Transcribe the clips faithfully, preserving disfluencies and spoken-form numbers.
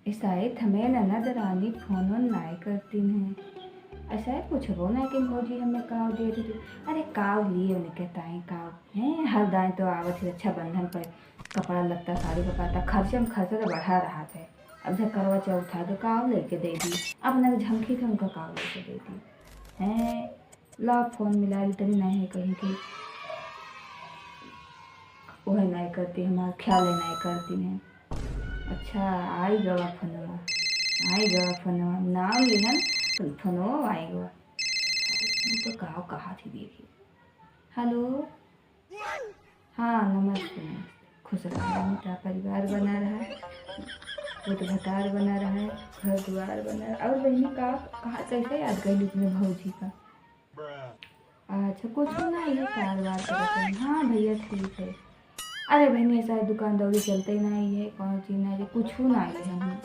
ऐसा है, थमे ननद रानी फोन ओन नाय करती हैं। ऐसा है, पूछबो ना कि भौजी हमें काव दे देती। अरे काव लिए उनके ताई काव हैं, हर दाएं तो आवत है रक्षाबंधन पर कपड़ा लत्ता, साड़ी कपड़ा, खर्चे में खर्चा तो बढ़ा रहा है। अब जब करवा चौथ आ तो काव लेके दे दी, अपना के झमकी थे उनका काव लेके दे दी हैं। ला फोन मिला ली तनी, नहीं है कहीं की, वह नहीं करती, हमारा ख्याल है नहीं करती हैं। अच्छा, आई गवा फोनवा, आई गवा फोनवा, नाम लिहन, फोन-, फोनवा आई गवा। तो का कहा थी देखी। हेलो, हाँ, नमस्ते, नमस्ते। खुश रहा, बेटा, परिवार बना रहा, पूत भतार बना रहा, घर दुआर बना रहा। और बहनी का, कहाँ, कैसे याद कर ली तुमने भौजी का? अच्छा, कुछ ना, ये कारोबार करत हैं। हाँ भैया, ठीक है। अरे बहनी, ऐसा है, दुकान दौरी चलते ही ना, ये कौन चीज ना, ये कुछ ना आए हम,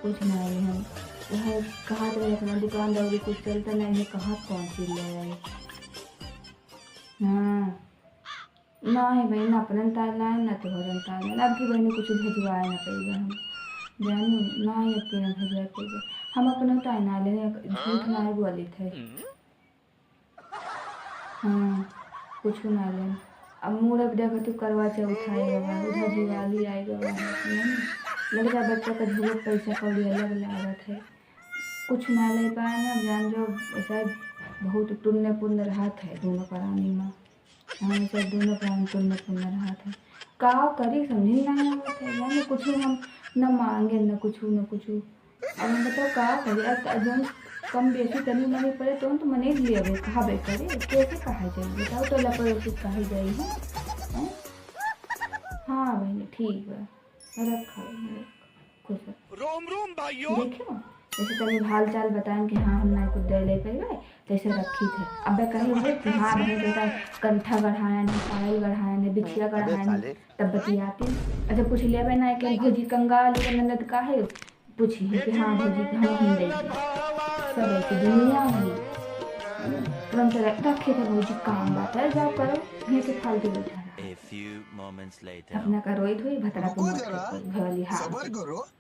कुछ ना आए हम। वह कहा तो अपना दुकान दौरी कुछ चलता ना, ये कहाँ कौन चीज ले आए। हाँ, ना है बहन, ना अपनन तार लाए, ना तोहरन तार लाए। अब की बहनी कुछ भेजवाए ना पइबे हम। जानी, ना ही अब की ना भेजवाए पइबे। हम अपनो तार ना लेने, झूठ ना बोली थे। हाँ, कुछ ना लेन। अब मूरत देखा तू, करवा चौथ आए गवा, उधर दिवाली आए गवा है, है ना? लड़का बच्चा का झूलत पैसा कौड़ी अलग लागत है। कुछ ना ले पाए ना, जान जो ऐसा बहुत टुन्ने पुन्न रहत है दोनों परानी में। हाँ, ऐसा दोनों परानी टुन्ने पुन्न रहत है। का करी समझ ही ना आवत है, जान कुछ हम न मांगे, न कुछ, न कुछ। अब हम बताओ का करी, अब त-, जौन कम बेसी तनी मनी पड़े, तौन तो मने लेबे, कहबे करे, कैसे कहा जाई, बताओ तो, लपड़ उचित कहा जाई है, हैं? हाँ बहनी, ठीक बा, रखा बहनी, रखा, खुश रह। रोम रोम भाइयों। देखियो, जैसे तनी हाल चाल बताएं कि हाँ, हम ना कुछ दे ले परिवार, तैसे रखी थे। अब कहे भाई कि हाँ, बहन बेटा कंठा गढ़ायन है, पायल गढ़ायन है, बिछिया गढ़ायन है, तब बतियाती। अच्छा, पूछ लेबे ना कि भौजी कंगाल है, ननद का है, पूछी है कि हाँ भौजी, हम हम दे दी। सब ऐसी दुनिया है, तुरंत रख-, रखे थे भौजी, काम बात है, जाओ करो, ये के फालतू बैठा रहा। A few moments later. अपना का रोई धोई भतरा को रुको मत जरा, करो, घर वाली हाँ। सबर करो।